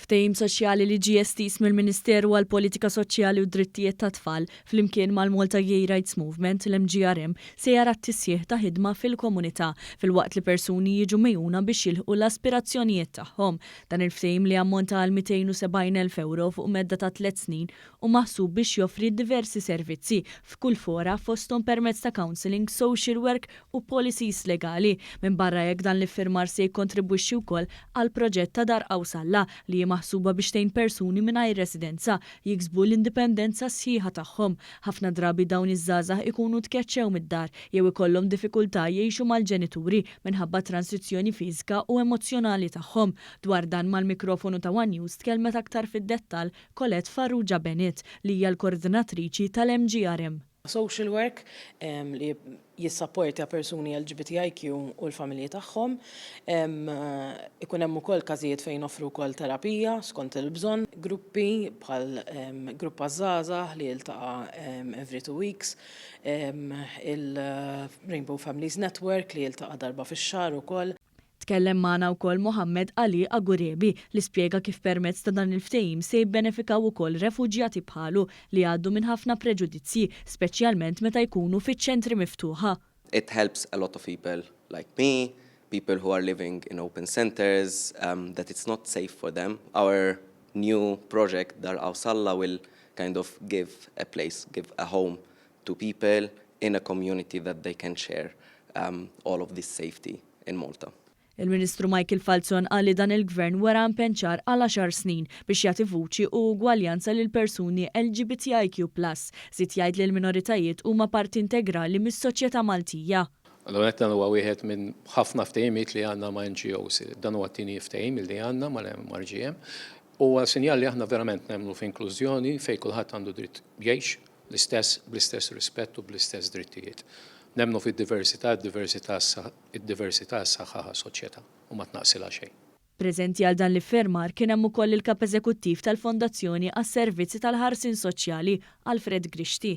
Ftehim soċjali li ġie estiż mill-Ministeru għall-Politika Soċjali u d-Drittijiet tat-Tfal flimkien mal-Malta Gay Rights Movement, l-MGRM, se jara t-tisħiħ ta' ħidma fil-komunità filwaqt li persuni jiġu megħjuna biex jilħqu l-aspirazzjonijiet tagħhom. Dan il-ftehim li jammonta għal 270,000 ewro fuq medda ta' tlett snin hu maħsub biex joffri diversi servizzi f'kull fora fosthom permezz ta' counselling, social work u policies legali. Minbarra hekk dan l-iffirmar se jikkontribwixxi wkoll għall-proġett ta' Dar Qawsalla li hi maħsuba biex tgħin persuni mingħajr residenza jiksbu l-indipendenza sħiħa tagħhom. Ħafna drabi dawn iż-żgħażagħ ikunu tkeċċew mid-dar jew ikollhom diffikultà jgħixu mal-ġenituri minħabba t-transizzjoni fiżika u emozzjonali tagħhom. Dwar dan mal-mikrofonu ta' one News tkellmet aktar fid-dettall Colette Farrugia Bennett li hija l-kordinatriċi tal-MGRM. Social work li jissapportja persuni LGBTIQ u l-familji tagħhom. Ikun hemm ukoll każijiet fejn noffru wkoll terapija skont il-bżonn, gruppi bħal grupp għaż-żgħażagħ li jiltaqa' every 2 weeks, il-Rainbow Families Network li jiltaqa' darba fix-xahar ukoll. Tkellem magħna wkoll Mohammed Ali Agurebi li spjega kif permezz ta' dan il-ftehim se jibbenefikaw ukoll refuġjati bħalu li għaddu minn ħafna preġudizzji, speċjalment meta jkunu fiċ-ċentri miftuħa. It helps a lot of people like me, people who are living in open centers, that it's not safe for them. Our new project, Dar Qawsalla, will kind of give a place, give a home to people in a community that they can share all of this safety in Malta. Il-Ministru Michael Falzon qal li dan il-gvern wera impenn ċar għal 10 snin biex jagħti vuċi u ugwaljanza lil persuni LGBTIQ+. Żied jgħid li l-minoritajiet huma parti integrali mis-soċjetà Maltija. Allora dan huwa wieħed minn ħafna ftehimiet li għandna ma' NGOs. Dan huwa t-tieni ftehim li għandna mal-MRGM. Huwa sinjal li aħna verament nemmnu f'inklużjoni fejn kulħadd għandu dritt jgħix l-istess bl-istess rispett u bl-istess drittijiet. Nemmnu fid-diversità, id-diversità id-diversità ssaħħaħ soċjetà u ma tnaqqsilha xejn. Preżenti għal dan l-iffirmar kien hemm ukoll il-kap eżekuttiv tal-Fondazzjoni għas-Servizzi tal-Ħarsien Soċjali, Alfred Grixti.